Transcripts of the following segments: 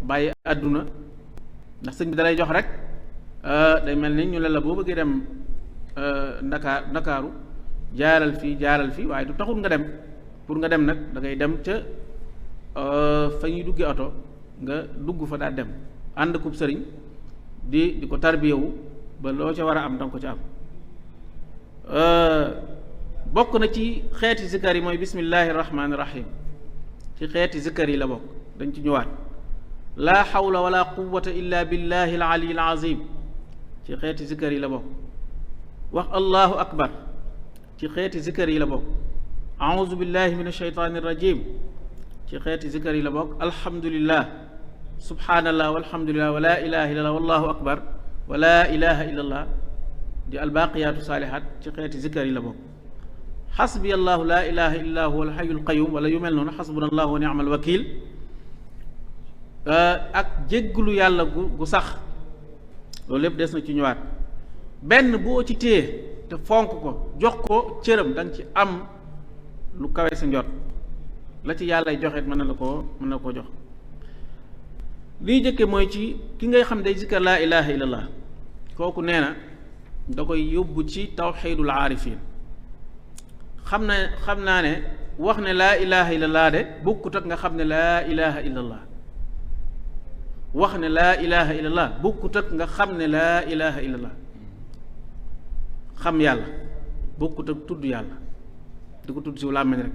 bàyyi àdduna ndax sëñ bi dalay jox rek day mel ni ñu ne la boo bëggee dem ndakaaru jaaral fii waaye du taxul nga dem pour nga dem nag da ngay dem ca fa ñuy duggee oto nga dugg fa daal dem ànd kub sëriñ di ko tarbiyewu ba loo ca war a am danga ko ca am bokk na ci xeeti zikkar yi mooy bismillahi rahmaani rahim ci xeeti zikkar yi la bokk dañ ci ñëwaat laa xawla wala quwwata illa billahi al ali al azim ci xeeti zikkar yi la bokk wax allahu akbar ci xeeti zikkar yi la bokk auzu billahi min ashaytaani rajim ci xeeti zikkar yi la bokk alhamdulillah subhanallah walhamdulillah wa la ilaha illallah wallahu akbar wa la ilaha illallah di albaqiyaatu saalihaat ci xeeti zikkar yi la bokk xasbi allahu la ilaha illa huwa alxayul qayum wala yu mel noonu xasbuna allahu wa ni'mal wakil ak jégglu yàlla gu sax loolu lépp des na ci ñëwaat benn boo ci téye te fonk ko jox ko cëram da nga ci am lu kawe sa njot la ci yàlla joxe mën na koo jox liy jëkke mooy ci ki ngay xam day zikkar laa ilaha illallah kooku nee na da koy yóbbu ci tawxiidul aarifin xam naa ne wax ne laa ilaha illallah de bokkut ak nga xam ne laa ilaha illallah wax ne laa ilaha illallah bokkut ak nga xam ne laa ilaha illallah xam yàlla bokkut ak tudd yàlla di ko tudd si làmmiñ rek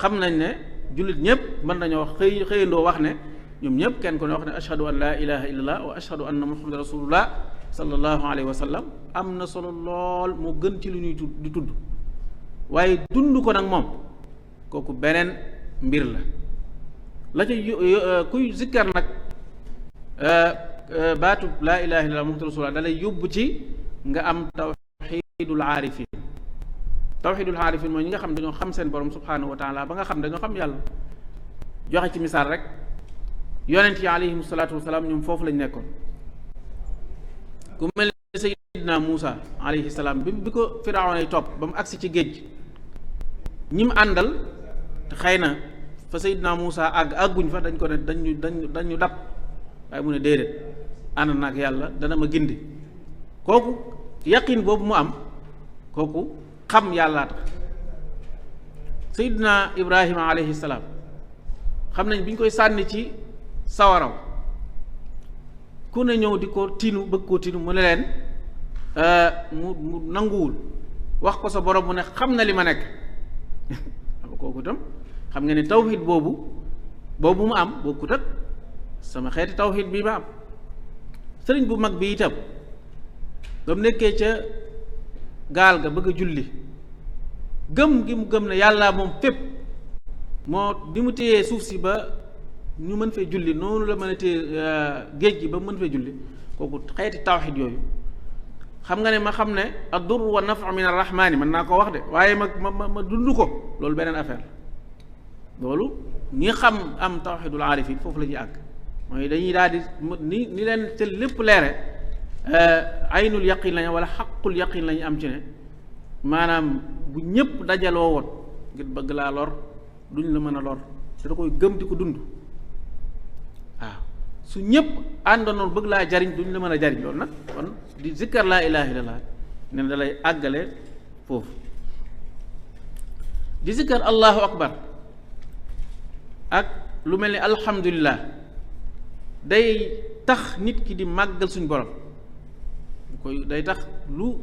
xam nañ ne jullit ñëpp mën nañoo wax xëyandoo wax ne ñoom ñëpp kenn ko ne wax ne ashhadu an laa ilaha illallah wa ashhadu anna muhammadan rasulullah sallallahu alayhi wa sallam am na solo lool moo gën ci lu ñuy di tudd waaye dund ko nag moom kooku beneen mbir la ca kuy zikkar nag baatu laa ilaha illallah muhammadan rasulullah da lay yóbbu ci nga am tawxidul aarifin tawxidul aarifin mooy ñi nga xam dañoo xam seen borom subhanahu wa taala ba nga xam dañoo xam yàlla joxe ci misaal rek yonent yi alayhim salaatu wasalaam ñoom foofu lañ nekkoon ku mel ne sayidina Muusa alayhi salaam bi ko Firawna topp ba mu agsi ci géej ñi mu àndal te xëy na fa sayidina Muusa àgguñ fa dañ ko ne dañu dab waaye mu ne déedéet ànd na ak yàlla dana ma gindi kooku yaqin boobu mu am kooku xam yàllaa tax sayidina Ibrahima alayhi salaam xam nañ bi ñu koy sànni ci sawaraw ku ne ñëw di ko tinu bëgg koo tinu mu ne leen mu nanguwul wax ko sa borom mu ne xam na li ma nekk xam kooku itam xam nga ne tawxiid boobu mu am bokkut ak sama xeeti tawxiid bii ma am sëriñ bu mag bi itam ba mu nekkee ca gaal ga bëgg a julli gëm gi mu gëm ne yàlla moom fépp moo di mu téyee suuf si ba ñu mën fee julli noonu la mën a téye géej gi ba mën fee julli kooku xeeti tawxid yooyu xam nga ne ma xam ne ad-durr wa nafu min ar-rahmani mën naa ko wax de waaye ma dund ko loolu beneen affaire la loolu ñi xam am tawxidul aarifin foofu la ñuy àgg mooy dañuy daal di ni leen te lépp leere aynul yaqin lañu wala xaqul yaqin lañu am ci ne maanaam bu ñëpp dajaloo woon ngir bëgg laa lor duñ la mën a lor te da koy gëm di ko dund waaw su ñëpp àndoon bëgg laa jariñ duñ la mën a jariñ loolu nag kon di zikkar laa ilaha illallah ne da lay àggale foofu di zikkar allahu akbar ak lu mel ni alhamdulillah day tax nit ki di màggal suñ borom koy day tax lu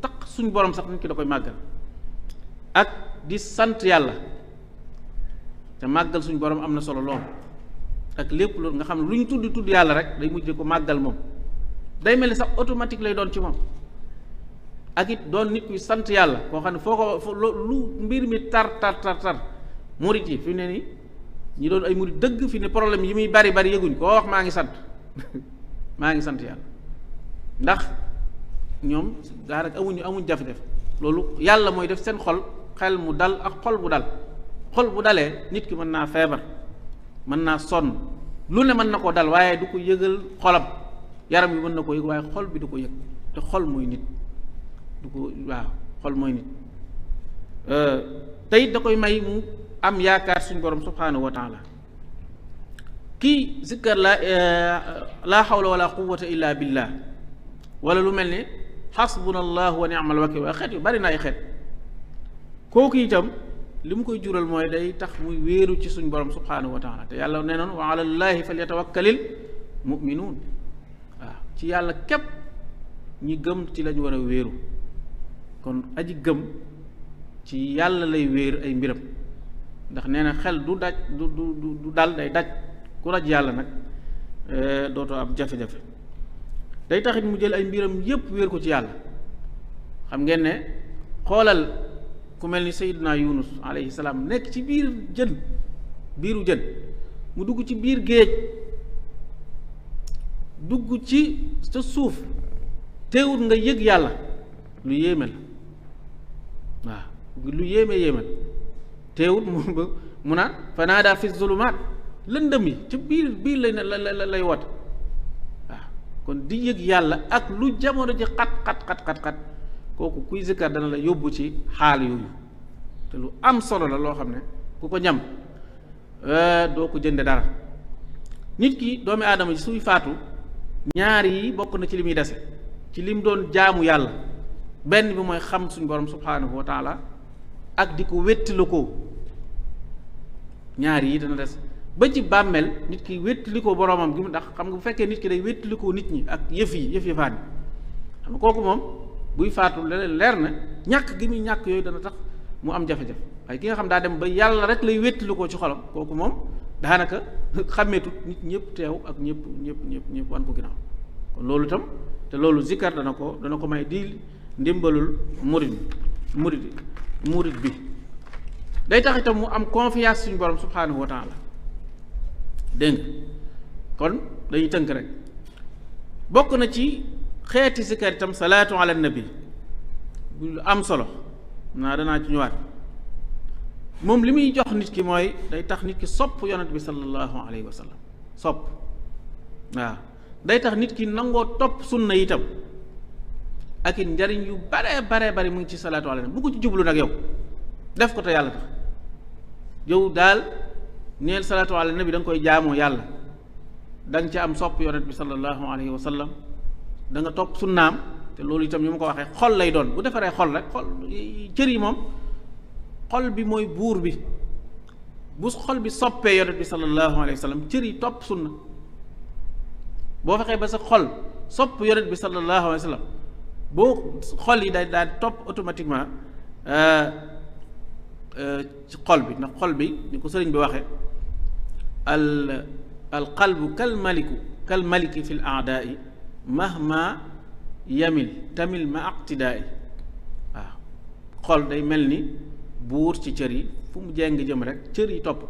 tax suñ borom sax nit ki da koy màggal ak di sant yàlla te màggal suñ borom am na solo lool ak lépp loolu nga xam ne lu ñu tudd yàlla rek day mujj ko màggal moom day mel ni sax automatique lay doon ci moom ak it doon nit kuy sant yàlla koo xam ne foo ko lu mbir mi tar murit yi fi ne ni ñi doon ay murit dëgg fi ne problème yi muy bari yëguñ koo wax maa ngi sant maa ngi sant yàlla ndax ñoom daa rek amuñ jafe-jafe loolu yàlla mooy def seen xel mu dal ak xol bu dalee nit ki mën naa feebar mën naa sonn lu ne mën na koo dal waaye du ko yëgal xolam yaram bi mën na koo yëg waaye xol bi du ko yëg te xol mooy nit du ko waaw xol mooy nit te it da koy may mu am yaakaar suñu borom subhanahu wa taala kii zikkar laa hawla wala quwwata illa billah wala lu mel ni xasbunallahu wa ni'mal wakil waaye xeet yu bari na ay xeet kooku itam li mu koy jural mooy day tax muy wéeru ci suñ borom subhanahu wa taala te yàlla nee noon wa ala llahi falyatawakkalil mu'minuun waaw ci yàlla képp ñi gëm ci lañu war a wéeru kon aji gëm ci yàlla lay wéer ay mbiram ndax nee na xel du daj du dal day daj ku raj yàlla nag dootoo am jafe-jafe day taxit mu jël ay mbiram yépp wéer ko ci yàlla xam ngeen ne xoolal ku mel ni Seydina Yunus alayhi salaam nekk ci biiru jën mu dugg ci biir géej dugg ci sa suuf teewut nga yëg yàlla lu yéeme la waaw lu yéeme teewut mu naan fanaadaa fi zulumaat lëndëm yi ci biir lay woote waaw kon di yëg yàlla ak lu jamono ji xat kooku kuy zikkar dana la yóbbu ci xaal yooyu te lu am solo la loo xam ne ku ko ñam doo ko jënde dara nit ki doomi aadama ji suy faatu ñaar yi bokk na ci li muy dese ci lim doon jaamu yàlla benn bi mooy xam suñ borom subhanahu wa taala ak di ko wéttali ko ñaar yi dana des ba ci bàmmeel nit ki wéttali ko boromam gi ndax xam nga bu fekkee nit ki day wéttali ko nit ñi ak yëfaan yi xam nga kooku moom buy faatu leer na ñàkk gi muy ñàkk yooyu dana tax mu am jafe-jafe waaye ki nga xam daa dem ba yàlla rek lay wéttali ko ci xolam kooku moom daanaka xàmmeetut nit ñëpp teew ak ñëpp wan ko ginnaaw kon loolu itam te loolu zikkar dana ko may di ndimbalul murid bi day tax itam mu am confiance suñu borom subhanahu wa taala dégg nga kon dañuy tënk rek bokk na ci xeeti zikkar itam salaatu ala nabi lu am solo danaa ci ñëwaat moom li muy jox nit ki mooy day tax nit ki sopp yonent bi sallallahu alayhi wa sallam sopp waaw day tax nit ki nangoo topp sunna itam ak it njariñ yu bare bari mu ngi ci salaatu ala nabi bu ko ci jublu nag yow def ko te yàlla tax yow daal neel salaatu ala nabi da nga koy jaamoo yàlla da nga ci am sopp yonent bi sallallahu alayhi wa sallam da nga topp sunnaam te loolu itam ñu ma ko waxee xol lay doon bu defaree xol rek xol cër yi moom xol bi mooy buur bi bu xol bi soppee yonent bi sallallahu alayhi wa sallam cër yi topp sunna boo fexee ba sa xol sopp yonent bi sallallahu alayhi wa sallam boo xol yi daal topp automatiquement ci xol bi ndax xol bi ni ko sëriñ bi waxee al qalbu kal maliki fi l aadaai mahma yamil tamil ma aqtidaai waaw xol day mel ni buur ci cër yi fu mu jeng jëm rek cër yi topp ko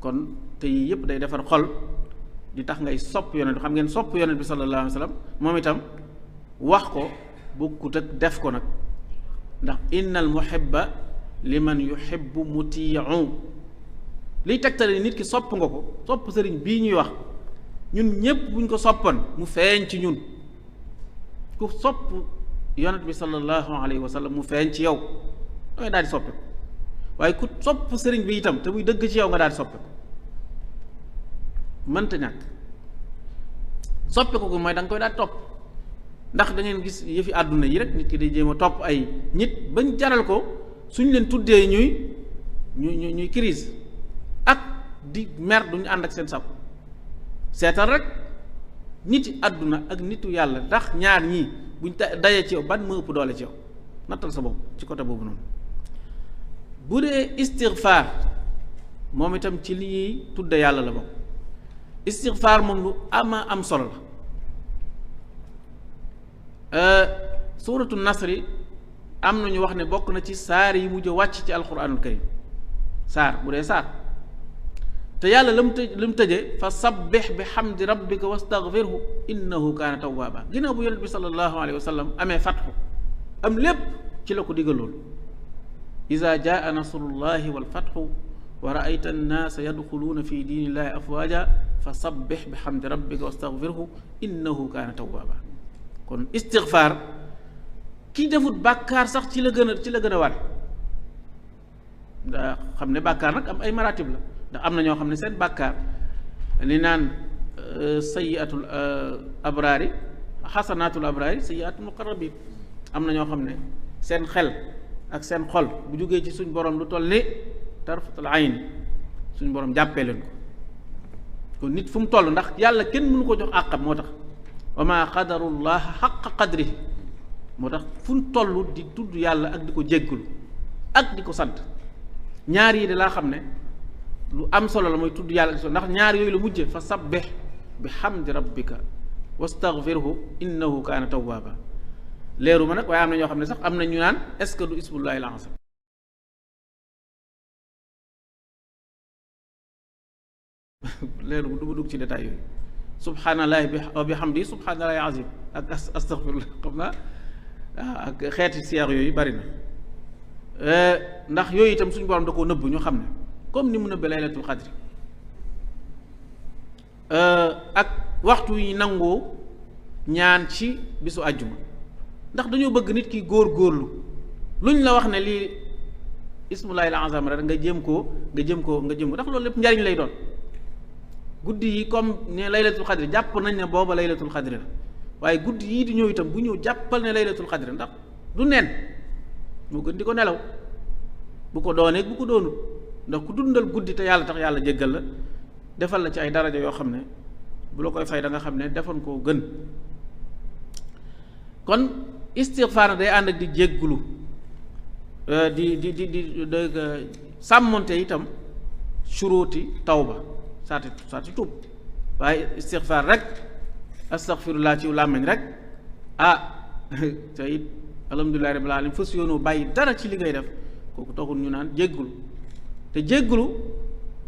kon te yii yépp day defar xol di tax ngay sopp yonent xam ngeen sopp yonent bi sallallahu alayhi wa sallam moom itam wax ko bokkut ak def ko nag ndax innal muhibba liman yuhibbu mutii'u liy tegtale nit ki sopp nga ko sopp sëriñ bii ñuy wax ñun ñépp buñ ko soppan mu feeñ ci ñun ku sopp yonent bi sallallahu alayhi wa sallam mu feeñ ci yow dangay daal di soppe ko waaye ku sopp sëriñ bi itam te muy dëgg ci yow nga daal di soppe ko mënta ñàkk soppe ko mooy da nga koy daal topp ndax da ngeen gis yëfi àdduna yi rek nit ki day jéem a topp ay nit bañ jaral ko suñ leen tuddee ñuy crise ak di mer duñu ànd ak seen sab seetal rek niti àdduna ak nitu yàlla ndax ñaar ñii buñ dajee ci yow ban moo ëpp doole ci yow nattal sa bopp ci côté boobu noonu bu dee istigfaar moom itam ci li ñuy tudde yàlla la bokk istigfaar moom lu ama am solo la suuratu nasri am na ñu wax ne bokk na ci saar yi mujj wàcc ci alquranul karim saar bu dee saar te yàlla la mu tëjee fa sabbih bi hamdi rabbika wastaghfirhu innahu kaana tawwaaba ginnaaw bu yonent bi sallallahu alayhi wa sallam amee fatxu am lépp ci la ko digal loolu iza jaa nasrullahi wal fatxu wa raayta annaasa yadxuluuna fi diinillahi afwaaja fa sabbih bi hamdi rabbika wastaghfirhu innahu kaana tawwaaba kon istigfaar ki defut bàkkaar sax ci la gën a war ndax xam ne bàkkaar nag am ay maratib la ndax am na ñoo xam ne seen bàkkaar li naan sayyiatul abraari xasanaatul abraari sayyiatul muqarrabin. am na ñoo xam ne seen xel ak seen xol bu jógee ci suñ borom lu toll ni tarfatul ayn suñ borom jàppee leen ko. kon nit fu mu toll ndax yàlla kenn mënu ko jox àqam, moo tax wa maa qadarullaha xaqa qadrihi, moo tax fu mu toll di tudd yàlla ak di ko jéggulu ak di ko sant. ñaar yi de laa xam ne lu am solo la mooy tudd yàlla ak ndax ñaar yooyu la mujje fa sabbih bi hamdi rabbika wastaghfirhu innahu kaana tawwaaba. leeru ma nag waaye am na ñoo xam ne sax am na ñu naan est-ce que du ismullahi al-azam. leeru du ma dugg ci détail yooyu. subhaanallahi wa bihamdi subhaanallahi azim ak astaghfirullah xam naa ak xeeti siyaar yooyu bari na. ndax yooyu itam suñu borom da koo nëbb ñu xam ne comme ni mu nëbbee laylatul xadri ak waxtu yi nangoo ñaan ci bisu àjjuma. ndax dañoo bëgg nit ki góor-góorlu luñ la wax ne lii ismullahi al-azam rek nga jëm ko ndax loolu lépp njariñ lay doon. guddi yi comme ne laylatul xadri jàpp nañ ne booba laylatul xadri la waaye guddi yii di ñëw itam bu ñëw jàppal ne laylatul xadri ndax du nen moo gën di ko nelaw bu ko doonee bu ko doonut ndax ku dundal guddi te yàlla tax yàlla jéggal la defal la ci ay daraja yoo xam ne bu la koy fay da nga xam ne defoon koo gën. kon istighfar day ànd ak di jéggulu di sàmmonte itam shuruuti tawba saati tuub waaye istighfar rek astaghfirullah ci làmmiñ rek te it alhamdulillahi rabbil alamin fas yoonu bàyyi dara ci li ngay def kooku taxul ñu naan jéggulu. te jéggulu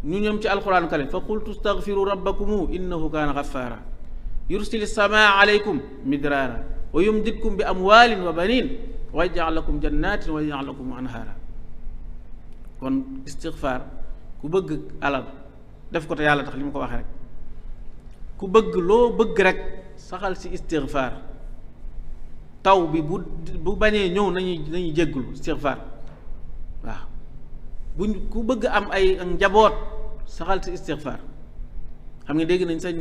ñu ñëm ci alquran karim fa qultu astaghfiru rabbakum innahu kaana ghaffara yursili samaa alaykum midraara wa yumdidkum bi amwaalin wa baniin wa yaj'al lakum jannatin wa yaj'al lakum anhaara. kon istighfar ku bëgg alal def ko te yàlla tax li ma ko waxee rek ku bëgg loo bëgg rek saxal ci istighfar. taw bi bu bañee ñëw nañuy jéggulu istighfar waaw ku bëgg am ay njaboot saxal ci istighfar. xam nga dégg nañ sëñ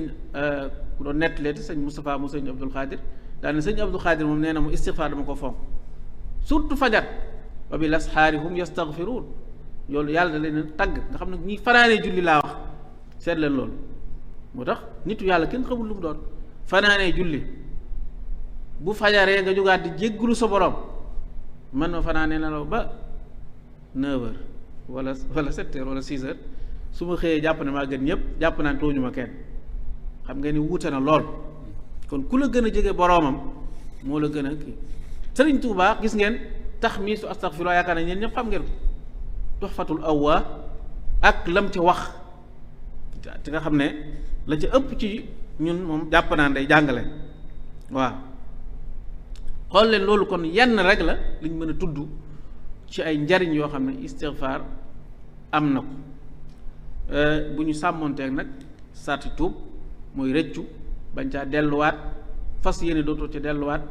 ku doon nettaleeti sëñ Moustapha mu sëñ Abdul Xaadir daane sëñ Abdul Xaadir moom nee na mu istighfar dama ko fonk surtout fajar wa bil asxaari hum yastaghfiruun loolu yàlla da leen tagg nga xam ne ñi fanaanee julli laa wax seet leen loolu. moo tax nitu yàlla kenn xamul lu mu doon fanaanee julli bu fajaree nga jógaat di jéggulu sa borom mën na fanaanee nelaw ba 9h wala 7h wala 6h su ma xëyee jàpp ne maa gën ñëpp jàpp naa tooñu ma kenn. xam nga ni wuute na lool kon ku la gën a jege boroomam moo la gën a kii. Sëriñ Tuubaa gis ngeen taxmiisu astaghfirullah yaakaar nañ ñeen ñëpp xam ngeen Tuhfatul Awwaa ak lam ca wax te nga xam ne la ca ëpp ci ñun moom jàpp naa day jàngale. waaw xool leen loolu kon yenn rek la liñ mën a tudd ci ay njariñ yoo xam ne istighfar am na ko. bu ñu sàmmonteeg nag sarti tuub mooy rëccu bañ caa delluwaat fas yéene dootoo ca delluwaat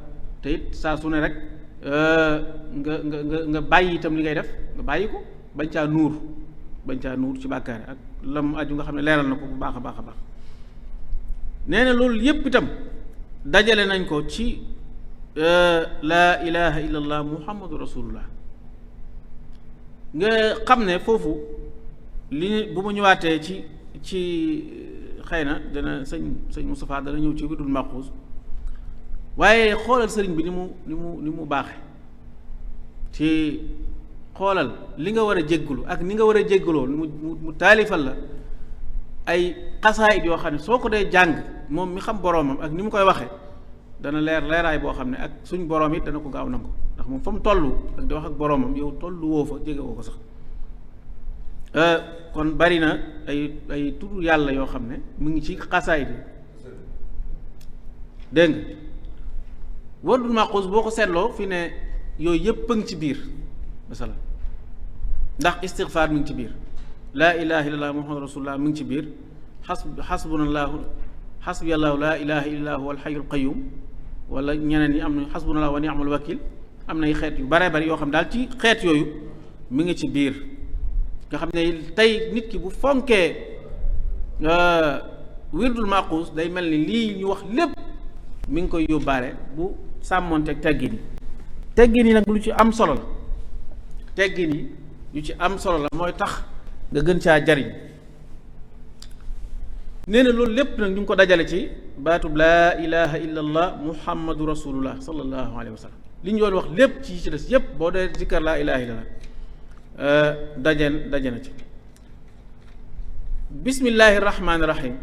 te it saa su ne rek nga bàyyi itam li ngay def nga bàyyi ko bañ caa nuur ci bàkkaare ak lam aju nga xam ne leeral na ko bu baax a baax a baax. nee na loolu yépp itam dajale nañ ko ci laa ilaha illallah muhammadu rasulullah. nga xam ne foofu li bu ma ñëwaatee ci xëy na dana sëñ Moustapha dana ñëw ci wirdul maxuus waaye xoolal sëriñ bi ni mu baaxe ci xoolal li nga war a jéggulu ak ni nga war a jéggaloo mu taalifal la ay xasaayit yoo xam ne soo ko dee jàng moom mi xam boroomam ak ni mu koy waxe dana leeraay boo xam ne ak suñ boroom it dana ko gaaw nangu ndax moom fa mu toll ak di wax ak boroomam yow tollu woo fa jege woo ko sax. kon bari na ay turu yàlla yoo xam ne mu ngi ci xasaayit yi dégg nga wardul maqus boo ko seetloo fi ne yooyu yëpp a ngi ci biir masala ndax istighfar mi ngi ci biir laa ilaha illallah muhammadu rasulullah mi ngi ci biir xasbunallahu xasbiyallahu laa ilaha illa huwa alxayyul qayyum wala ñeneen yi am na xasbunallahu wa ni'mal wakil am na ay xeet yu bare bari yoo xam daal ci xeet yooyu mi ngi ci biir nga xam ne tey nit ki bu fonkee wirdul maquus day mel ni lii ñu wax lépp mi ngi koy yóbbaale bu sàmmoonteeg teggin yi nag lu ci am solo la teggin yi yu ci am solo la mooy tax nga gën caa jariñ nee na loolu lépp nag ñu ngi ko dajale ci baatub laa ilaha illa allah muhammadu rasulullah sallallahu alayhi wa sallam li ñu doon wax lépp ci des yépp boo dee zikkar laa ilaha illa allah daje na ci bismillahi rahmaani rahim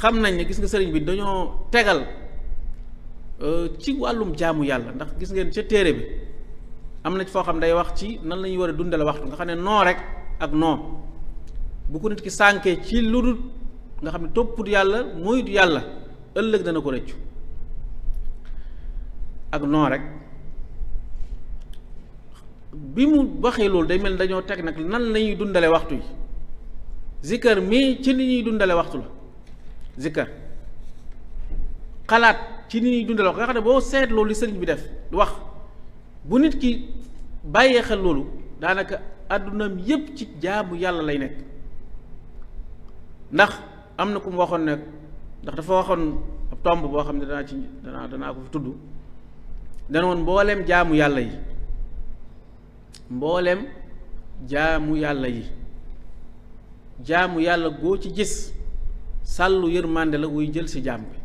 xam nañ ne gis nga sëriñ bi dañoo tegal ci wàllum jaamu yàlla ndax gis ngeen ca téere bi am na ci foo xam day wax ci nan la ñuy war a dundale waxtu nga xam ne noo rek ak noo bu ko nit ki sànkee ci lu dul nga xam ne topput yàlla moytu yàlla ëllëg dana ko rëccu ak noo rek bi mu waxee loolu day mel ni dañoo teg nag nan la ñuy dundale waxtu yi zikkar mii ci ni ñuy dundale waxtu la zikkar xalaat ci ni ñuy dundale waxtu nga xam ne boo seet loolu li sëriñ bi def wax bu nit ki bàyyee xel loolu daanaka àddunaam yépp ci jaamu yàlla lay nekk ndax am na ku mu waxoon ne ndax dafa waxoon ab tomb boo xam ne danaa ko fi tudd dana woon mbooleem jaamu yàlla yi jaamu yàlla goo ci gis sàllu yërmande la wuy jël si jaam bi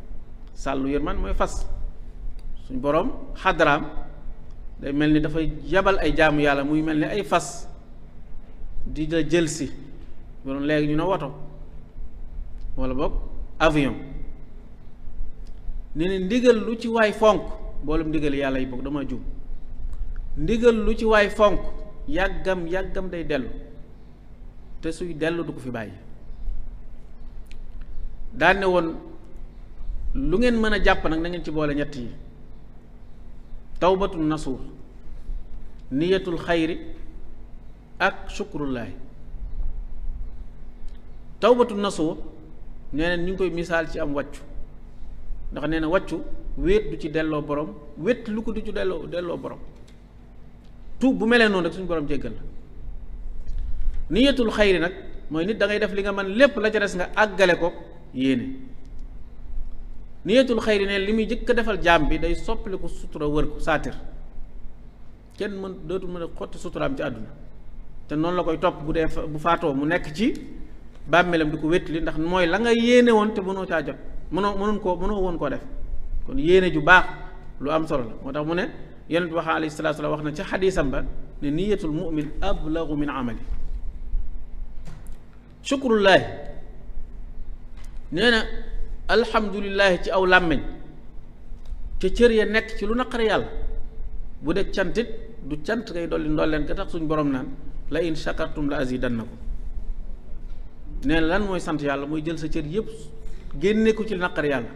sàllu yërmande mooy fas suñ boroom xadaraam day mel ni dafay yabal ay jaamu yàlla muy mel ni ay fas di la jël si doon léegi ñu ne woto wala boog avion ne ndigal lu ci waay fonk mboolem ndigal yàlla yi boog dama jum ndigal lu ci waay fonk yàggam day dellu te suy dellu du ko fi bàyyi daane woon lu ngeen mën a jàpp nag na ngeen ci boole ñett yi tawbatul nasuur niyatul xayri ak shukrullaahi tawbatul nasuur nee na ñu ngi koy misaal ci am wàccu ndax nee na wàccu wéet du ci delloo borom wét lu ko du ci delloo borom tuub bu melee noonu rek suñu borom jéggal la niyatul xayri nag mooy nit da ngay def li nga mën lépp la ca des nga àggale ko yéene niyatul xayri ne li muy jëkk a defal jaam bi day soppali ko sutura wër ko saatir kenn dootul mën a xotti suturaam ci àdduna te noonu la koy topp bu dee bu faatoo mu nekk ci bàmmeelam di ko wétli ndax mooy la nga yéene woon te mënoo caa jot mënoo woon koo def kon yéene ju baax lu am solo la moo tax mu ne yonent bi wax alayhi salaatu salaam wax na ca xadiisam ba ne niyatul mu'min ablagu min amali shukrullaahi nee na alhamdulillahi ci aw làmmeñ ca cër ya nekk ci lu naqari yàlla bu dee cantit du cant ngay dolli ndolleen ka tax suñ borom naan la in shakartum la azidannakum nee na lan mooy sant yàlla mooy jël sa cër yépp génne ko ci naqari yàlla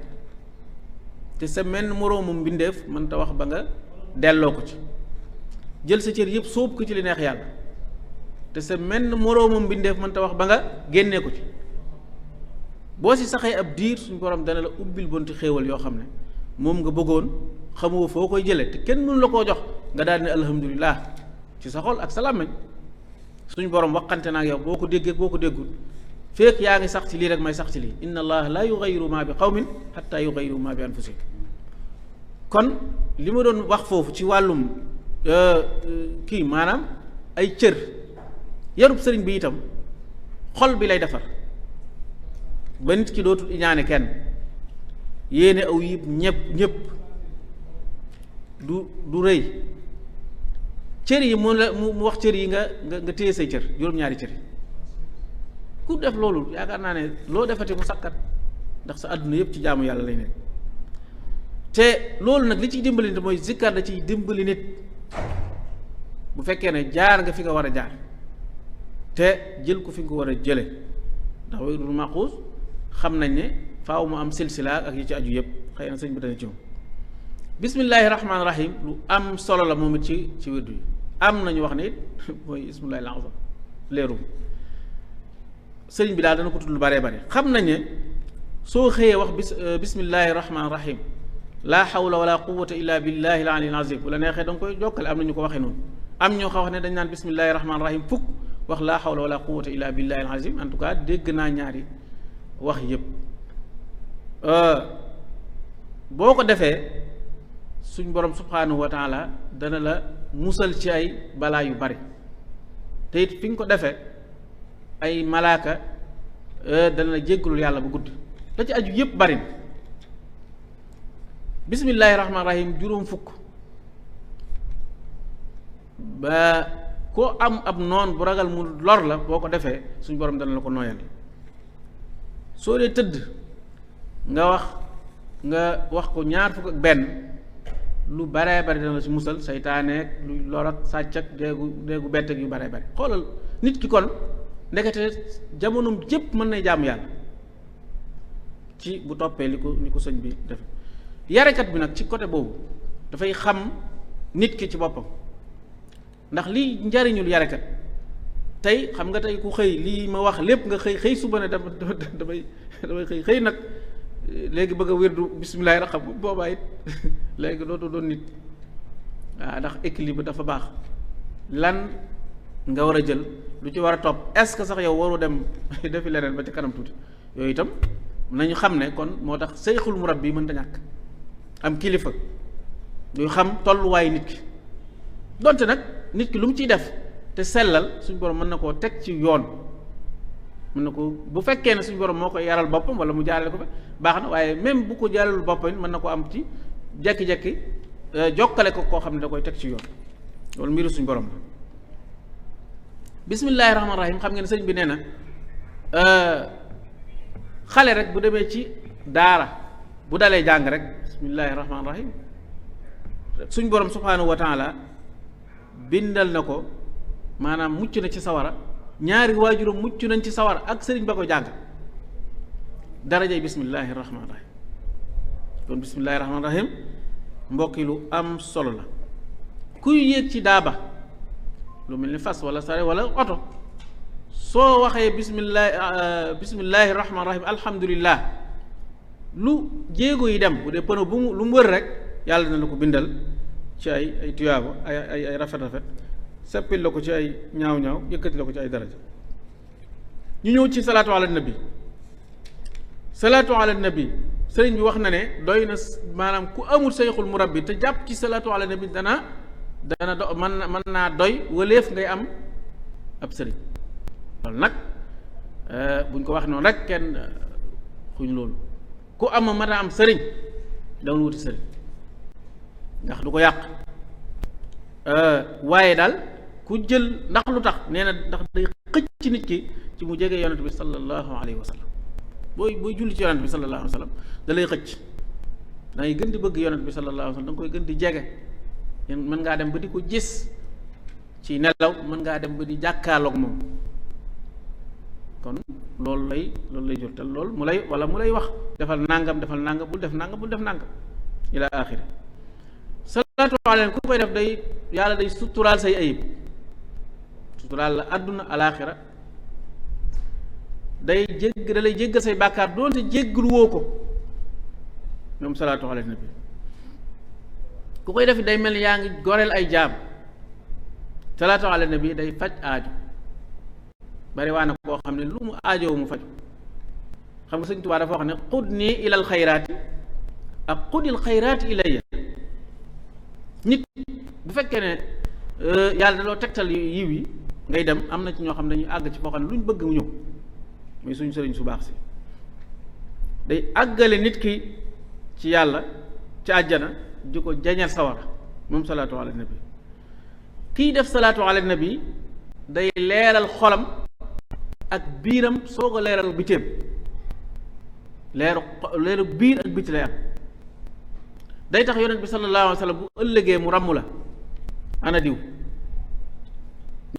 te sa menn moroomum mbindeef mën ta wax ba nga delloo ko ci jël sa cër yépp sóob ko ci li neex yàlla te sa menn moroomum mbindeef mën ta wax ba nga génnee ko ci boo si saxee ab diir suñu borom dana la ubbil bonti xéewal yoo xam ne moom nga bëggoon xamoo foo koy jële te kenn mënu la koo jox nga daal ne alhamdulilah ci sa xol ak sa làmmiñ suñu borom waxante naa ak yow boo ko déggee boo ko déggul fekk yaa ngi sax ci lii rek may sax ci lii inna allaha la yughayyiru ma bi qawmin hatta yughayyiru ma bi anfusihim kon li ma doon wax foofu ci wàllum kii maanaam ay cër yarub sëriñ bi itam xol bi lay defar ba nit ki dootul iñaane kenn yéene aw yib ñépp du rëy cër yi mu wax cër yi nga téye say cër juróom-ñaari cër yi ku def loolu yaakaar naa ne loo defati mu sakkat ndax sa àdduna yépp ci jaamu yàlla lay nekk te loolu nag li ciy dimbali nit mooy zikkar da ciy dimbali nit bu fekkee ne jaar nga fi nga war a jaar te jël ko fi nga ko war a jële ndax wayrul maquus xam nañ ne faaw mu am silsila ak yi ci aju yépp xëy na sëñ bi dana ci moom bismillahi rahmaani rahim lu am solo la moom it ci wirdu yi am nañu wax ne it mooy ismullahi al-azam leeru sëriñ bi daal dana ko tudd lu baree bare xam nañ ne soo xëyee wax bismillahi rahmaani rahim laa hawla wala quwwata illa billahi al-ali al-azim bu la neexee da nga koy jokkale am na ñu ko waxee noonu am ñoo xam ne dañ naan bismillahi rahmaani rahim fukk wax laa hawla wala quwwata illa billahi al-azim. En tout cas dégg naa ñaari wax yépp boo ko defee suñ borom subhanahu wa taala dana la musal ci ay balaa yu bari te it fi nga ko defee ay malaaka dana la jéggalul yàlla bu gudd. la ci aju yépp bari na bismillahi rahmaani rahim juróom fukk ba koo am ab noon bu ragal mu lor la boo ko defee suñ borom dana la ko nooyal. soo dee tëdd nga wax ko ñaar fukk ak benn lu baree bari dana la ci musal saytaaneek lu lor ak sàcc ak déegu bett ak yu baree bari. xoolal nit ki kon ndekete jamonoom jépp mën nay jaamu yàlla ci bu toppee li ko sëñ bi def. yarekat bi nag ci côté boobu dafay xam nit ki ci boppam ndax lii njariñul yarekat tey xam nga tey ku xëy lii ma wax lépp nga xëy suba ne damay xëy nag léegi bëgg a wérdu bismillaahi raxam boobaa it léegi dootu doon nit. waaw ndax équilibre dafa baax lan nga war a jël lu ci war a topp est-ce que sax yow waru dem defi leneen ba ci kanam tuuti yooyu itam nañu xam ne kon moo tax seyxul murabbi mënta ñàkk am kilifa yu xam tolluwaayu nit ki donte nag nit ki lu mu ciy def te sellal suñ borom mën na koo teg ci yoon mën na ko bu fekkee ne suñ borom moo koy yaral boppam wala mu jaarale ko fa baax na waaye même bu ko jaaralul boppam mën na ko am ci jekki-jekki jokkale ko koo xam ne da koy teg ci yoon loolu mbiru suñ borom la. bismillaahi rahmaani rahiim xam ngeen sëñ bi nee na xale rek bu demee ci daara bu dalee jàng rek bismillaahi rahmaani rahiim suñ borom subhaanahu wa taala bindal na ko maanaam mucc na ci sawara ñaari waajuram mucc nañ ci sawara ak sëriñ ba ko jàng darajay bismillaahi rahmaani rahiim. kon bismillaahi rahmaani rahiim mbokk yi lu am solo la. kuy yéeg ci daaba lu mel ni fas wala sare wala oto soo waxee bismillaahi rahmaani rahiim alhamdulillah lu jéego yi dem bu dee pëno bu mu lu mu wër rek yàlla dina la ko bindal ci ay tuyaaba ay rafet seppil la ko ci ay ñaaw yëkkati la ko ci ay daraja. ñu ñëw ci salaatu ala nabi. salaatu ala nabi sëriñ bi wax na ne doy na maanaam ku amul sayxul murabbi te jàpp ci salaatu ala nabi dana mën naa doy wëleef ngay am ab sëriñ. loolu nag buñ ko wax noonu rek kenn xuñ loolu ku am mën a am sëriñ dawul wuti sëriñ ndax du ko yàq waaye daal ku jël ndax lu tax nee na ndax day xëcc ci nit ki ci mu jege yonent bi sallallahu alayhi wa sallam booy julli ci yonent bi sallallahu alayhi wa sallam da lay xëcc da ngay gën di bëgg yonent bi sallallahu alayhi wa sallam da nga koy gën di jege mën ngaa dem ba di ko gis ci nelaw mën ngaa dem ba di jàkkaarloog moom kon loolu lay jur te loolu mu lay wax defal nangam bul def nangam ila axiri. salaatu alayhi ku koy def day yàlla day suturaal say ayib suturaal la àdduna alaaxira da lay jéggal say bàkkaar doonte jéggalu woo ko moom salaatu ala nabi. ku koy def day mel ni yaa ngi goreel ay jaam. salaatu ala nabi day faj aajo bari waa na koo xam ne lu mu aajowu mu faju. xam nga Sëñ Tuubaa dafa wax ne qudni ilal xayraati ak qudil xayraati ilayya. nit bu fekkee ne yàlla daloo tegtal yiw yi ngay dem am na ci ñoo xam ne dañuy àgg ci foo xam ne lu ñu bëgg mu ñëw muy suñu sëriñ su baax si day àggale nit ki ci yàlla ci àjjana di ko jañal sawara moom salaatu ala nabi. kiy def salaatu ala nabi day leeral xolam ak biiram soo ko leeral bitéem leeru biir ak biti lay am. day tax yonent bi sallallahu alayhi wa sallam bu ëllëgee mu ràmm la ana diw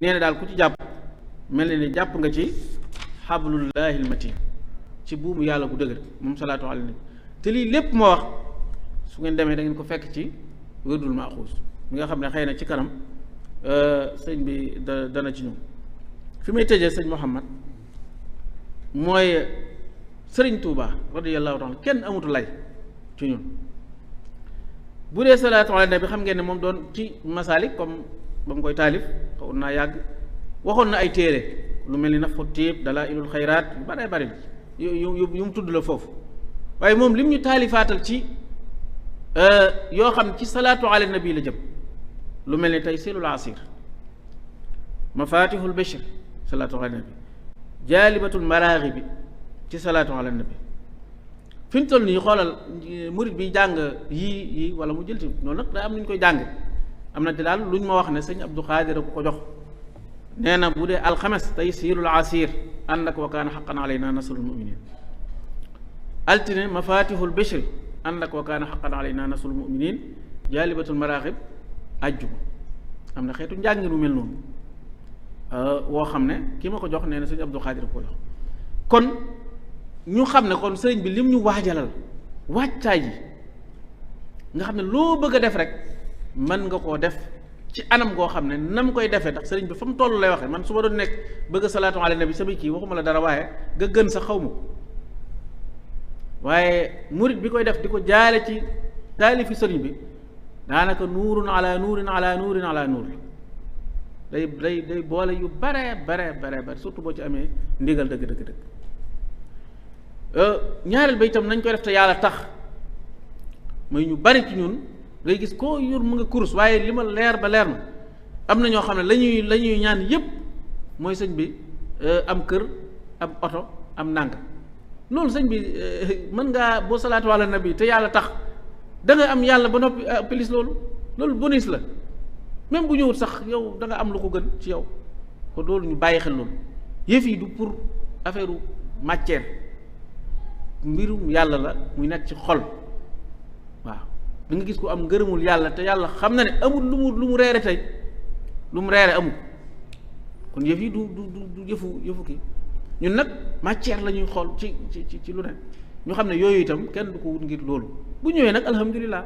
nee na daal ku ci jàpp mel ni jàpp nga ci xablullahi almatin ci buumu yàlla gu dëgër moom salaatu ala nabi. te lii lépp moo wax su ngeen demee da ngeen ko fekk ci wérdul maaxuus mi nga xam ne xëy na ci kanam sëñ bi dana ci ñëw. fi may tëjee sëñ Muhammad mooy sëriñ Tuubaa radiyallahu taala kenn amutu lay ci ñun. bu dee salaatu ala nabi xam ngeen ne moom doon ci masaalik comme ba mu koy taalif xaw naa yàgg waxoon na ay téere lu mel ni Nafxu Tiib Dalaa'ilul Xayraat yu bare bari yu mu tudd la foofu waaye moom lim ñu taalifaatal ci yoo xam ci salaatu ala nabi la jëm lu mel ni Taysiirul Asiir Mafaatihul Bichri salaatu ala nabi Jaalibatul Maraaxibi ci salaatu ala nabi fi mu toll nii xoolal murit bi jàng yii wala mu jël ci noonu nag day am lu ñu koy jàng am na daal lu ñu ma wax ne sëñ Abdou Xaadir ku ko jox nee na bu dee alxames Taysiirul Asiir ànd ak wa kaana xaqan alaynaa nasrul muminin altine Mafaatihul Bichri ànd ak wa kaana xaqan alaynaa nasrul muminin Jaalibatul Maraaxib ajjuma am na xeetu njàngin wu mel noonu woo xam ne ki ma ko jox nee na sëñ Abdou Xaadir ko jox kon ñu xam ne kon sëriñ bi lim ñu waajalal wàccaay yi nga xam ne loo bëgg a def rek mën nga koo def ci anam goo xam ne nam koy defee ndax sëriñ bi fa mu toll lay waxee man su ma doon nekk bëgg a salaatu ala nabi sama kii waxuma la dara waaye nga gën sa xaw ma ko waaye murit bi koy def di ko jaare ci taalifi sëriñ bi daanaka nuurun ala nuurin ala nuurin ala nuur day boole yu bare surtout boo ci amee ndigal dëgg ñaareel ba itam nañ koy def te yàlla tax mooy ñu bari ci ñun ngay gis koo yor mu nga kurus waaye li ma leer ba leer ma am na ñoo xam ne la ñuy ñaan yépp mooy sëñ bi am kër am oto am nànga loolu sëñ bi mën ngaa boo salaatu ala nabi te yàlla tax da nga am yàlla ba noppi pilis loolu bonus la même bu ñëwut sax yow da nga am lu ko gën ci yow kon loolu ñu bàyyi xel loolu yëf yi du pour affaire matière mbirum yàlla la muy nekk ci xol waaw da nga gis ko am ngërëmul yàlla te yàlla xam na ne amul lu mu reere tey lu mu reere amul kon yëf yi du yëfu kii ñun nag matière la ñuy xool ci lu ne ñu xam ne yooyu itam kenn du ko wut ngir loolu bu ñëwee nag alhamdulilah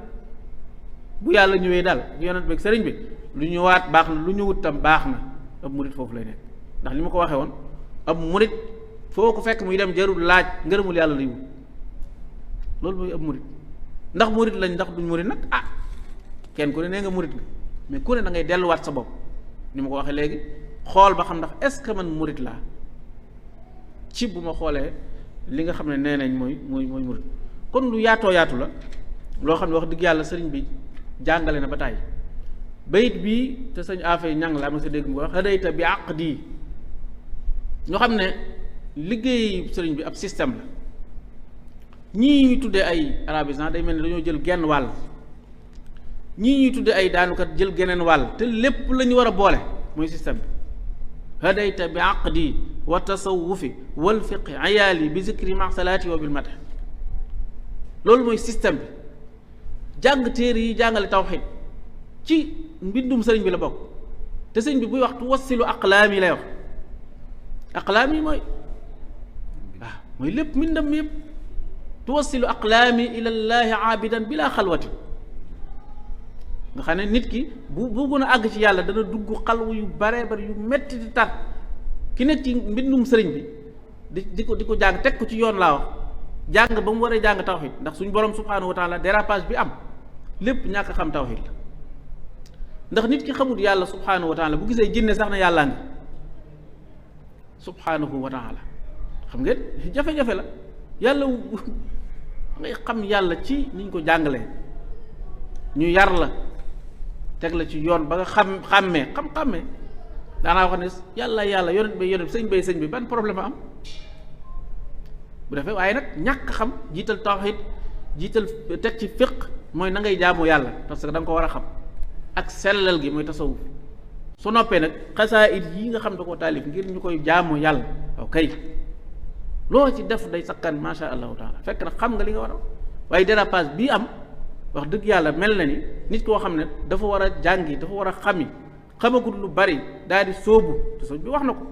bu yàlla ñëwee daal yonent beeg sëriñ bi lu ñëwaat baax na lu ñëwut tam baax na ab murit foofu lay nekk ndax li ma ko waxee woon ab murit foo ko fekk muy dem jarul laaj ngërëmul yàlla lay wut loolu mooy ab murit ndax murit lañ ndax duñ murit nag kenn ku ne nee nga murit nga mais ku ne da ngay delluwaat sa bopp ni ma ko waxee léegi xool ba xam ndax est-ce que man murit laa ci bu ma xoolee li nga xam ne nee nañ mooy murit kon lu yaatoo yaatu la loo xam ne wax dëgg yàlla sëriñ bi jàngale na ba tàyyi bayit bii te sëñ affaire ñang la ma sa dégg mu wax hadayta bi aqdi ñoo xam ne liggéey sëriñ bi ab système la ñii ñuy tuddee ay arabisant day mel ni dañoo jël genn wàll ñii ñuy tuddee ay daanukat jël geneen wàll te lépp la ñu war a boole mooy système bi hadayta bi aqdi wa tasawufi wal fiqi ayaali bi zikri ma salaati wa bil madh loolu mooy système bi jàng téere yi jàngale tawxid ci mbindum sëriñ bi la bokk te sëriñ bi buy wax tuwassilu aqlaam yi lay wax aqlaam yi mooy waaw mooy lépp mbindam mi yëpp tuwassilu aqlaami ila llaahi aabidan bila xalwati nga xam ne nit ki bu gën a àgg ci yàlla dana dugg xalwu yu bare bari yu metti di tar ki nekk ci mbindum sëriñ bi di ko jàng teg ko ci yoon laa wax jàng ba mu waree jàng tawxid ndax suñu borom subhaanahu wa taala dérapage bi am lépp ñàkk xam tawxid la ndax nit ki xamul yàlla subhaanahu wa taala bu gisee jinne sax na yàllaa ngi subhaanahu wa taala xam ngeen jafe-jafe la yàlla ngay xam yàlla ci niñ ko jàngalee ñu yar la teg la ci yoon ba nga xàmmee daanaa wax ne yàlla yonent bi sëñ bi ban problème am bu defee waaye nag ñàkk xam jiital tawxid jiital teg ci fiq mooy na ngay jaamu yàlla parce que da nga ko war a xam ak sellal gi mooy tasawuf su noppee nag xasaayid yi nga xam da koo taalif ngir ñu koy jaamu yàlla ok loo ci def day sakkan masha allahu taala fekk na xam nga li nga war a waaye dérapage bii am wax dëgg yàlla mel na ni nit koo xam ne dafa war a jàngi dafa war a xamagut lu bari daal di sóobu te soo bi wax na ko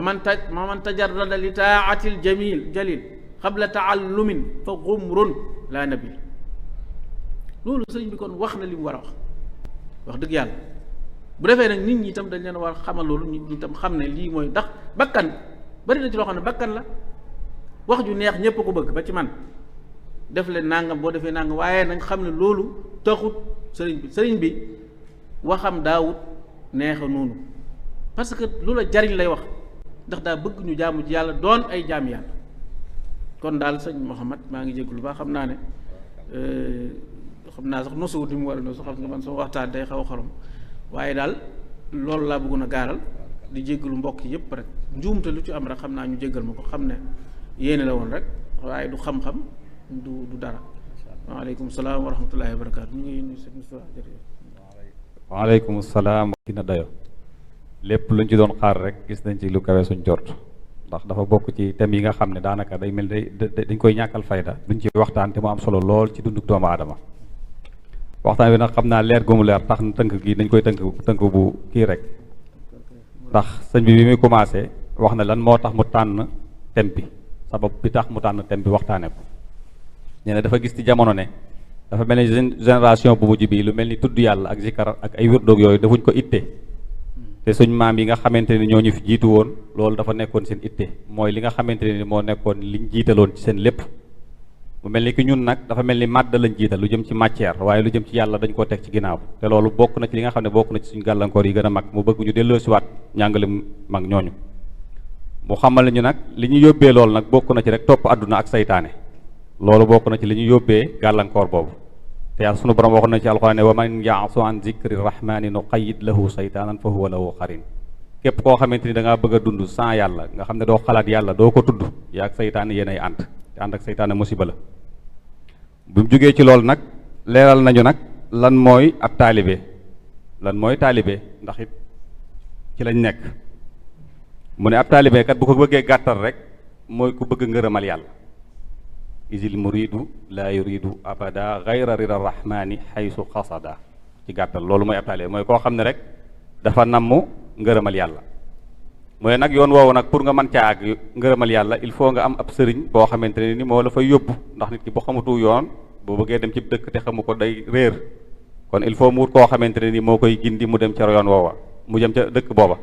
man tajarrada li taatil jalil qabla taallumin fa gumrun la nabil loolu sëriñ bi kon wax na li mu war a wax dëgg yàlla bu defee nag nit ñi itam dañ leen war a xamal loolu nit ñi itam xam ne lii mooy ndax bakkan bari na ci loo xam ne bakkan la wax ju neex ñépp ko bëgg ba ci man def leen nangam boo defee nangam waaye nañ xam ne loolu taxut sëriñ bi waxam daawut neexa noonu parce que lu la jariñ lay wax ndax daa bëgg ñu jaamu ci yàlla doon ay jaam yàlla. kon daal sëñ Mouhamad maa ngi jégalu baax xam naa ne xam naa sax nosuwut ni mu war a nosu xam nga man sama waxtaan day xaw a xorom waaye daal loolu laa bëggoon a gaaral di jégalu mbokk yëpp rek njuumte lu ci am rek xam naa ñu jégal ma ko xam ne yéene la woon rek waaye du xam-xam du dara. waaleykum salaam wa rahmatullahi wa barakaatu ñu ngi nuyu sëñ Moustapha jërëjëf. waaleykum salaam. dina dayo lépp luñ ci doon xaar rek gis nañ ci lu kawe suñ jort ndax dafa bokk ci thèmes yi nga xam ne daanaka day mel dañ koy ñàkkal fayda duñ ci waxtaan te mu am solo lool ci dunduk doomu aadama. waxtaan bi nag xam naa leer gu mu leer tax na tënk gi dañ koy tënk bu kii rek ndax sëñ bi muy commencé wax na lan moo tax mu tànn thème bi sabab bi tax mu tànn thème bi waxtaane ko nee na dafa gis ci jamono ne dafa mel ni génération bu mujj bi lu mel ni tudd yàlla ak zikar ak ay wirdoog yooyu dafuñ ko itte te suñ maam yi nga xamante ni ñoo ñu fi jiitu woon loolu dafa nekkoon seen itte mooy li nga xamante ni moo nekkoon liñ jiitaloon ci seen lépp mu mel ni ki ñun nag dafa mel ni màdd lañ jiital lu jëm ci matière waaye lu jëm ci yàlla dañ koo teg ci ginnaaw te loolu bokk na ci li nga xam ne bokk na ci suñu gàllankoor yi gën a mag mu bëgg ñu delloosiwaat njàngale mag ñooñu mu xamal ñu nag li ñu yóbbee loolu nag bokk na ci rek topp àdduna ak saytaane loolu bokk na ci li ñu yóbbee gàllankoor boobu te yàlla sunu borom waxoon na ci alxuraan ne wa man ya'su an zikri rahmani nuqayyid lahu saytaanan fa huwa lahu qarin képp koo xamante ni da ngaa bëgg a dund sans yàlla nga xam ne doo xalaat yàlla doo ko tudd yaa ak saytaane yéen ay ànd te ànd ak saytaane musiba la bu mu jógee ci loolu nag leeral nañu nag lan mooy ab taalibe ndax it ci lañ nekk mu ne ab taalibe kat bu ko bëggee gàttal rek mooy ku bëgg ngërëmal yàlla isil muridu la yuridu abada gayra rida rahmani xaysu xasada ci gàttal loolu mooy ab taalibe mooy koo xam ne rek dafa namm ngërëmal yàlla mu ne nag yoon woowu nag pour nga mën caa àgg ngërëmal yàlla il faut nga am ab sëriñ boo xamante ne ni moo la fay yóbbu ndax nit ki bu xamatu yoon boo bëggee dem ci dëkk te xamu ko day réer kon il faut mu wut koo xamante ne ni moo koy gindi mu dem ca yoon woowa mu jëm ca dëkk booba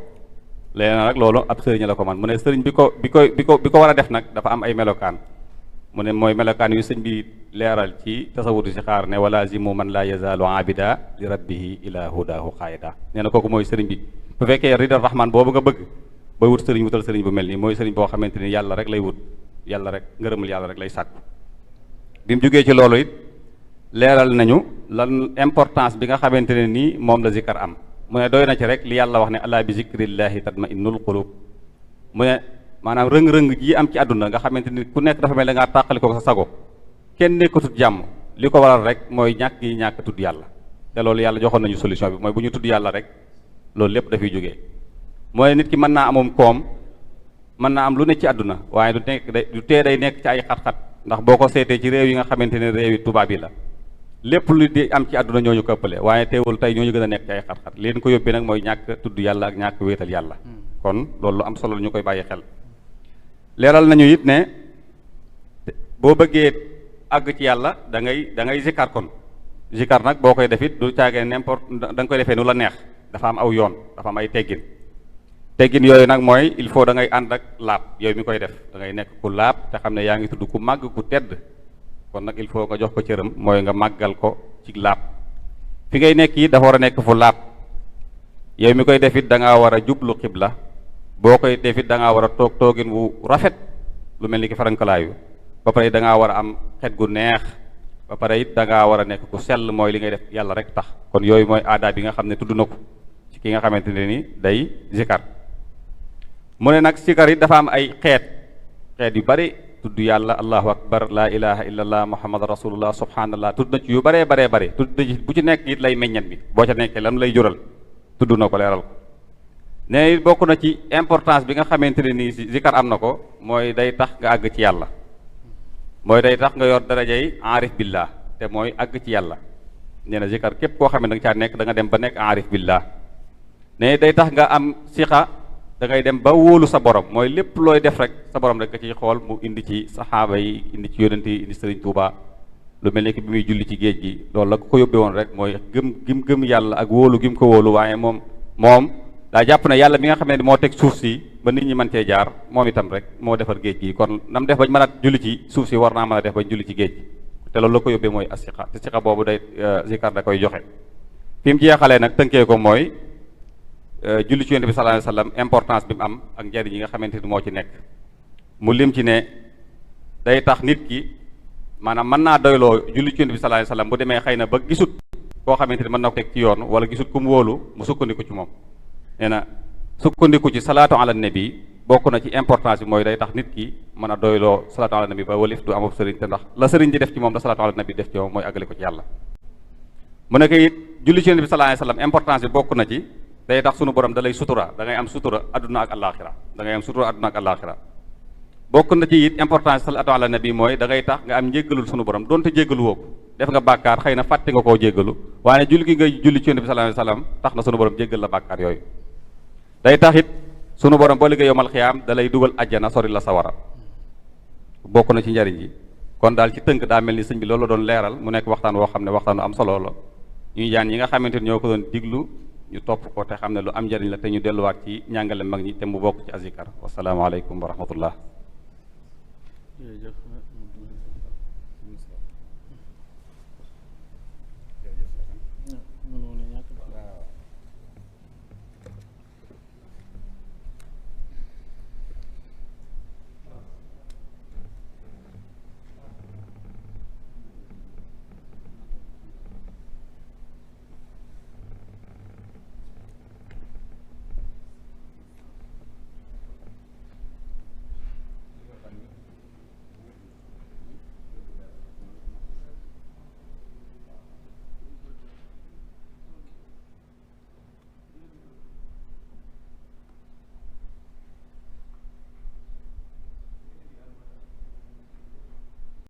léegi nag loolu ab sëriñ la ko man mu ne sëriñ bi ko war a def nag dafa am ay melokaan mu ne mooy melokaan yu sëñ bi leeral ci tasawudu si xaar ne walazimu man la yazaalu abida li rabbihi ila hudahu xaayida nee na kooku mooy sëriñ bi bu fekkee ridal rahman boobu nga bëgg booy wut sëriñ wutal sëriñ bu mel nii mooy sëriñ boo xamante ni yàlla rek lay wut yàlla rek ngërëmul yàlla rek lay sàkku bi mu jógee ci loolu it leeral nañu lan importance bi nga xamante ne nii moom la zikkar am mu ne doy na ci rek li yàlla wax ne alaa bi zikrillahi tatma'innul qulub mu ne maanaam rëng-rëng ji am ci àdduna nga xamante ni ku nekk dafa mel da ngaa tàqali ko sa sago kenn nekkatut jàmm li ko waral rek mooy ñàkk tudd yàlla te loolu yàlla joxoon nañu solution bi mooy bu ñu tudd yàlla rek loolu lépp dafay jógee mooy nit ki mën naa amum koom mën naa am lu ne ci àdduna waaye du tee day nekk ci ay xat-xat ndax boo ko seetee ci réew yi nga xamante ne réew yi tubaab yi la lépp lu di am ci àdduna ñooñu ko ëppale waaye teewul tey ñooñu gën a nekk ci ay xat-xat leen ko yóbbee nag mooy ñàkk tudd yàlla ak ñàkk wéetal yàlla kon loolu lu am solo ñu koy bàyyi xel leeral nañu it ne boo bëggee àgg ci yàlla da ngay zikar kon zikar nag boo koy def it du caagee n'importe da nga koy defee nu la neex dafa am aw yoon dafa am ay teggin yooyu nag mooy il faut da ngay ànd ak laab yooyu mi koy def da ngay nekk ku laab te xam ne yaa ngi tudd ku màgg ku tedd kon nag il faut nga jox ko cëram mooy nga màggal ko ci laab fi ngay nekk it dafa war a nekk fu laab yow mi koy def it da ngaa war a jublu xibla boo koy def it da ngaa war a toogin wu rafet lu mel ni ki farankalaayu ba pare da ngaa war a am xet gu neex ba pare it da ngaa war a nekk ku sell mooy li ngay def yàlla rek tax kon yooyu mooy aada bi nga xam ne tudd na ko ci ki nga xamante ne ni day zikar mu ne nag zikar it dafa am ay xeet yu bari tudd yàlla allahu akbar laa ilaha illallah muhammad rasulullah subhanallah tudd na ci yu baree bari tudd na ci bu ci nekk it lay meññat bi boo ca nekkee lan lay jural tudd na ko leeral ko ne bokk na ci importance bi nga xamante ne nii zikar am na ko mooy day tax nga àgg ci yàlla mooy day tax nga yor darajay aarif billah te mooy àgg ci yàlla nee na zikar képp koo xam ne da nga caa nekk da nga dem ba nekk aarif billah ne day tax nga am siqa da ngay dem ba wóolu sa borom mooy lépp looy def rek sa borom rek nga ciy xool mu indi ci saxaaba yi indi ci yonent yi indi Sëriñ Tuuba lu mel ni ki bi muy julli ci géej gi loolu la ko yóbbee woon rek mooy gëm yàlla ak wóolu gim ko wóolu waaye moom daa jàpp ne yàlla mi nga xam ne moo teg suuf si ba nit ñi mën cee jaar moom itam rek moo defar géej gi kon nam def bañ mën a julli ci suuf si war naa mën a def bañ julli ci géej gi te loolu la ko yóbbee mooy asiqa te siqa boobu day zikar da koy joxe fi mu jeexalee nag tënkee ko mooy julli ci yonent bi sallallahu alayhi wasallam importance bi mu am ak njariñ yi nga xamante ni moo ci nekk mu lim ci ne day tax nit ki maanaam mën naa doyloo julli ci yonent bi sallallahu alayhi wasallam bu demee xëy na ba gisut koo xamante ni mën na ko teg ci yoon wala gisut ku mu wóolu mu sukkandiku ci moom. nee na sukkandiku ci salaatu ala nabi bokk na ci importance bi mooy day tax nit ki mën a doyloo salaatu ala nabi ba walif du amab sëriñ te ndax la sëriñ di def ci moom da salaatu ala nabi def ci moom mooy àggale ko ci yàlla. mu nekk it julli ci yonent bi sallallahu alayhi wasallam importance bi bokk na ci day tax sunu borom da lay sutura da ngay am sutura adduna ak àllaaxira da ngay am sutura adduna ak àllaaxira bokk na ci it importance salaatu ala nabi mooy da ngay tax nga am njéggalul sunu borom donte jéggalu woo ko def nga bàkkaar xëy na fàtte nga koo jéggalu waaye julli gi ngay julli ci yonent bi sallallahu alayhi wasallam tax na sunu borom jéggal la bàkkaar yooyu. day tax it sunu borom boo liggéey yomal xiyaam da lay dugal àjjana sori la sawara bokk na ci njariñ yi kon daal ci tënk daa mel ni sëñ bi loolu la doon leeral mu nekk waxtaan woo xam ne waxtaanu am solo la ñuy jaan ñi nga xamante ni ñoo ko doon diglu ñu topp ko te xam ne lu am njariñ la te ñu delluwaat ci njàngale mag ñi te mu bokk ci azikar wasalaamaaleykum wa rahmatullah. jërëjëf